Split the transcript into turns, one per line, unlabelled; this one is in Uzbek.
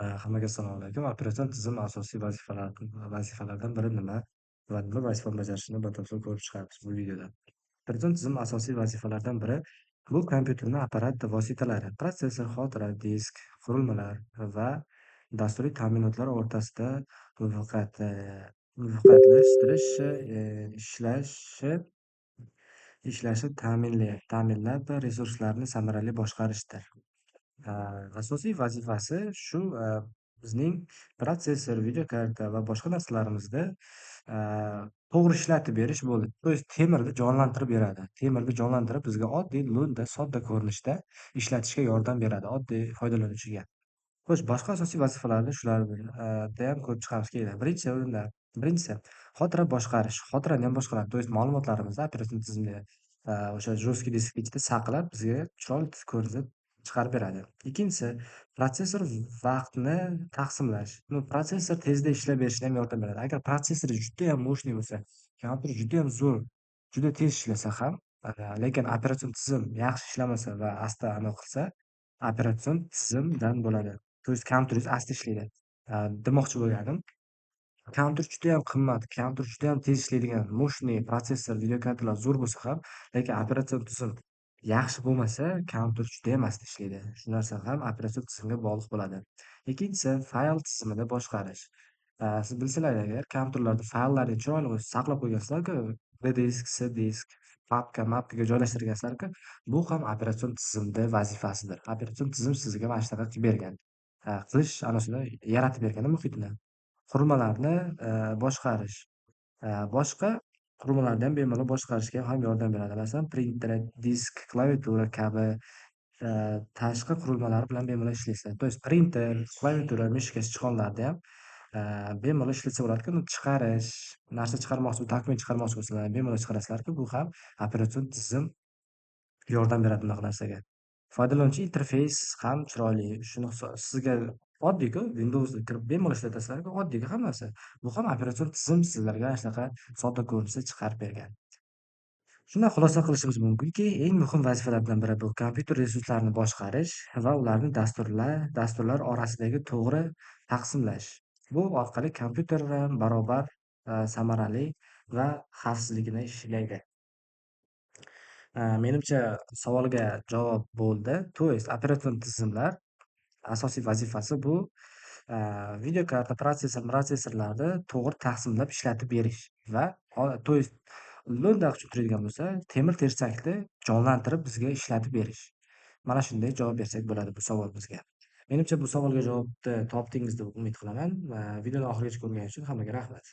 Hammaga assalomu alaykum. Operatsion tizim asosiy vazifalaridan biri nima va nima vazifani bajarishini batafsil ko'rib chiqamiz bu videoda. Operatsion tizim asosiy vazifalaridan biri bu kompyuterni apparat vositalari, protsessor, xotira, disk, qurilmalar va dasturiy ta'minotlar o'rtasida muvofiqatlashtirish, ishlashi ta'minlab, resurslarni samarali boshqarishdir. Asosiy vazifasi shu, bizning protsessor, videokarta va boshqa narsalarimizni to'g'ri ishlatib berish bo'ldi. То есть temirni jonlantirib beradi. Temirni jonlantirib, bizga oddiy, lo'nda, sodda ko'rinishda ishlatishga yordam beradi oddiy foydalanuvchiga. Xo'sh, boshqa asosiy vazifalarni shulardayam ko'rib chiqamiz kelinglar. Birinchi o'rinda, birinchisi xotira boshqarish. Xotirani ham boshqaradi. То есть ma'lumotlarimizni operatsion tizimda, o'sha жесткий disk ichida saqlab, bizga chiroyli ko'rinishda chiqarib beradi. Ikkinchisi, protsessor vaqtni taqsimlash. Ну, protsessor tezda ishlab berishga ham yordam beradi. Agar protsessor judayam мощный bo'lsa, kompyuter judayam zo'r, juda tez ishlasa ham, lekin operatsion tizim yaxshi ishlamasa va asta anaqa qilsa, operatsion tizimdan bo'ladi. То есть kompyuteringiz asta ishlaydi. Demoqchi bo'lganim, kompyuter judayam qimmat, kompyuter judayam tez ishlaydigan, мощный protsessor, videokartalar zo'r bo'lsa ham, lekin operatsion tizim yaxshi bo'lmasa, kompyuter judayam asta ishlaydi. Shu narsa ham operatsion tizimga bog'liq bo'ladi. Ikkinchisi, fayl tizimini boshqarish. Siz bilsalar agar, kompyuterlarda fayllarni chiroyli saqlab qo'ygansizlar-ku, D disk, C disk, papka, mapkaga joylashtirgansizlar-ku, bu ham operatsion tizimni vazifasidir. Operatsion tizim sizga mana shunaqa qilib bergan. Qilish anasini yaratib bergan muhitini. Qurilmalarni boshqarish. Boshqa qurilmalarni ham bemalol boshqarishga ham yordam beradi. Masalan, printer, disk, klaviatura kabi tashqi qurilmalar bilan bemalol ishlaysiz. То есть printer, klaviatura, мышка, sichqonlarni ham bemalol ishlatsa bo'ladiki, uni chiqarish, narsa chiqarmoqchi, dokument chiqarmoqchi bo'lsalar, bemalol chiqarasizlarku, bu ham operatsion tizim yordam beradi bunaqa narsaga. Foydalanuvchi interfeys ham chiroyli. Shuni sizga oddiyku, Windowsga kirib bemalol ishlatasizlar-ku, oddiyku hammasi. Bu ham operatsion tizim sizlarga ana shunaqa sodda ko'rinishda chiqarib bergan. Shundan xulosa qilishimiz mumkinki, eng muhim vazifalardan biri bu kompyuter resurslarini boshqarish va ularni dasturlar orasidagi to'g'ri taqsimlash. Bu orqali kompyuter ham barobar, samarali va xavfsizligini ishlaydi. Menimcha, savolga javob bo'ldi. То есть operatsion tizimlar asosiy vazifasi bu videokarta, protsessor, protsessorlarni to'g'ri taqsimlab ishlatib berish va то есть lo'nda qilib tushuntiradigan bo'lsa, temir tersakni jonlantirib bizga ishlatib berish. Mana shunday javob bersak bo'ladi bu savolimizga. Menimcha, bu savolga javobni topdingiz deb umid qilaman va videoni oxirigacha ko'rganingiz uchun hammaga rahmat.